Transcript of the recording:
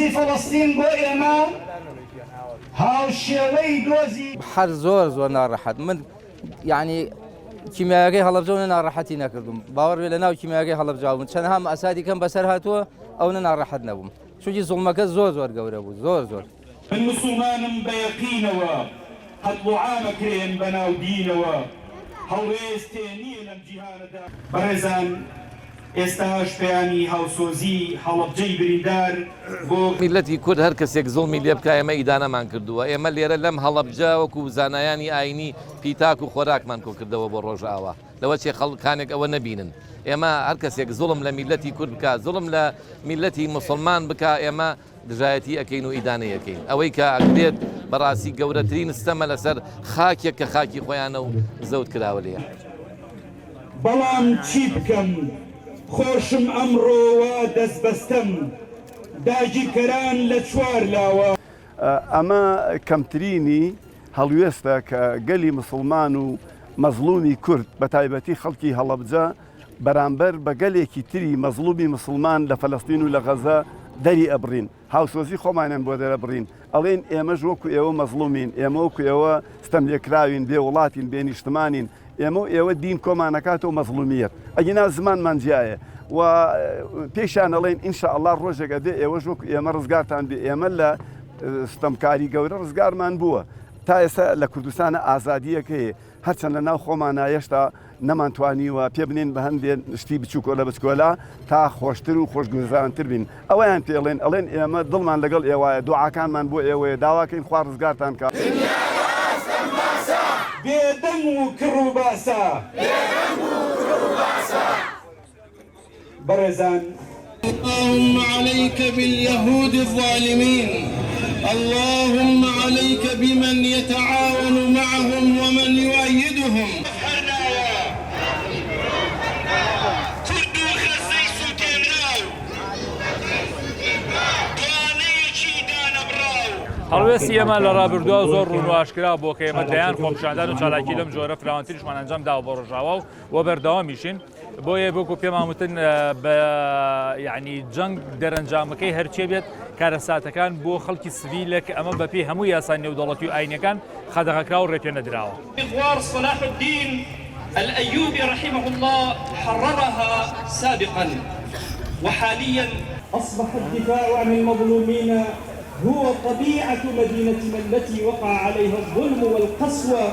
دۆزی فەڵەستین بۆ ئێمە هاوشێوەی دۆزی. هەر زۆر زۆر ناڕەحەت من یعنی کیمیاویەکەی هەڵەبجە و ناڕەحەتی نەکردوم باوەڕ بێ لە ناو کیمیاویەکەی هەڵەبجە بووم چەندها مەسادی کەم بەسەر هاتووە ئەو نە ناڕەحەت نەبووم چونکی زوڵمەکە زۆر زۆر گەورە بوو زۆر زۆر. من موسوڵمانم بە یەقینەوە قەتڵ و عام ئەکرێن بە ناو دینەوە هەڵوێستێ نییە لەم جیهانەدا. بەڕێزان ئێستاش پەیامی هاوسۆزی هەڵەبجەی بریندار بۆ. میللەتی کورد هەر کەسێک زوڵمی لێ بکا ئێمە ئیدانەمان کردووە، ئێمە لێرە لەم هەڵەبجە وەکو زانایانی ئاینی پیتاک و خۆراکمان کۆکردەوە بۆ ڕۆژئاوا، لەوە چێ خەڵکانێک ئەوە نەبینن ئێمە هەر کەسێک زوڵم لە میللەتی کورد بکا زوڵم لە میللەتی موسڵمان بکا ئێمە دژایەتی ئەکەین و ئیدانەی ئەکەین. ئەوەی کە ئەکرێت بەڕاستی گەورەترین ستەمە لەسەر خاکێک کە خاکی خۆیانە و زەوت کراوە لێیان. بەڵام چی بکەم خۆشم ئەمڕۆ وا دەستبەستەم داگیرکەران لە چوارلاوە. ئەمە کەمترینی هەڵوێستە کە گەلی مسوڵمان و مەزڵومی کورد بەتایبەتی خەڵکی هەڵەبجە بەرامبەر بە گەلێکی تری مەزڵومی مسوڵمان لە فەلەستین و لە غەزە دەری ئەبڕین، هاوسۆزی خۆمانیان بۆ دەرەبڕین، ئەڵێین ئێمەش وەکو ئێوە مەزڵومین، ئێمە وەکو ئێوە ستەملێکراوین، بێ وڵاتین، بێ نیشتمانین، ئێمە و ئێوە دین کۆمان ئەکاتەوە مەزڵومیەت، ئەگینا زمانمان جیایە و پێیشیان ئەڵێین ان شاء اللە ڕۆژێک ئەبێ ئێوەش وەکو ئێمە ڕزگارتان بێ، ئێمە لە ستەمکاری گەورە ڕزگارمان بووە، تا ئێستا لە کوردستانە ئازادییەک هەیە، هەرچەند لە ناو خۆمانا هێشتا نەمانتوانیوە پێ بنێین بە هەندێ شتی بچووکۆلە بچکۆلە تا خۆشتر و خۆشگوزەرانتر بین ئەوەیان پێ ئەڵێن ئەڵێن ئێمە دڵمان لەگەڵ ئێوایە دوعاکانمان بۆ ئێوەیە داواکەین خوا ڕزگارتان کا. بێ دەنگ و کڕ و باسە. بەڕێزان. اللهم علیک بالیهود الظالمین اللهم علیک بمن یتعاون معهم ومن یؤیدهم. هەر ناوە کورد و غەززەی سووتێنراو دوانەیەکی دانەبڕاو. هەڵوێستی ئێمە لە ڕابردووە زۆر ڕوون و ئاشکرا بووە کە ئێمە دەیان خۆپیشاندان و چالاکی لەم جۆرە فراوانتریشمان ئەنجام داوە بۆ ڕۆژاوا و و بەردەوامیشین. بۆیە وەکو پێمان وتن بە یعنی جەنگ دەرەنجامەکەی هەرچێ بێت کارەساتەکان بۆ خەڵکی سڤیلە کە ئەمە بەپێی هەموو یاسا نێودەوڵەتی و ئاینەکان قەدەغەکرا و ڕێپێنەدراوە. مغوار صلاح الدین الایوبی رحمه اللە حررها سابقا وحالیا. اصبح الدفاع عن المظلومین هو طبیعة مدینتنا التي وقع علیها الظلم والقسوە.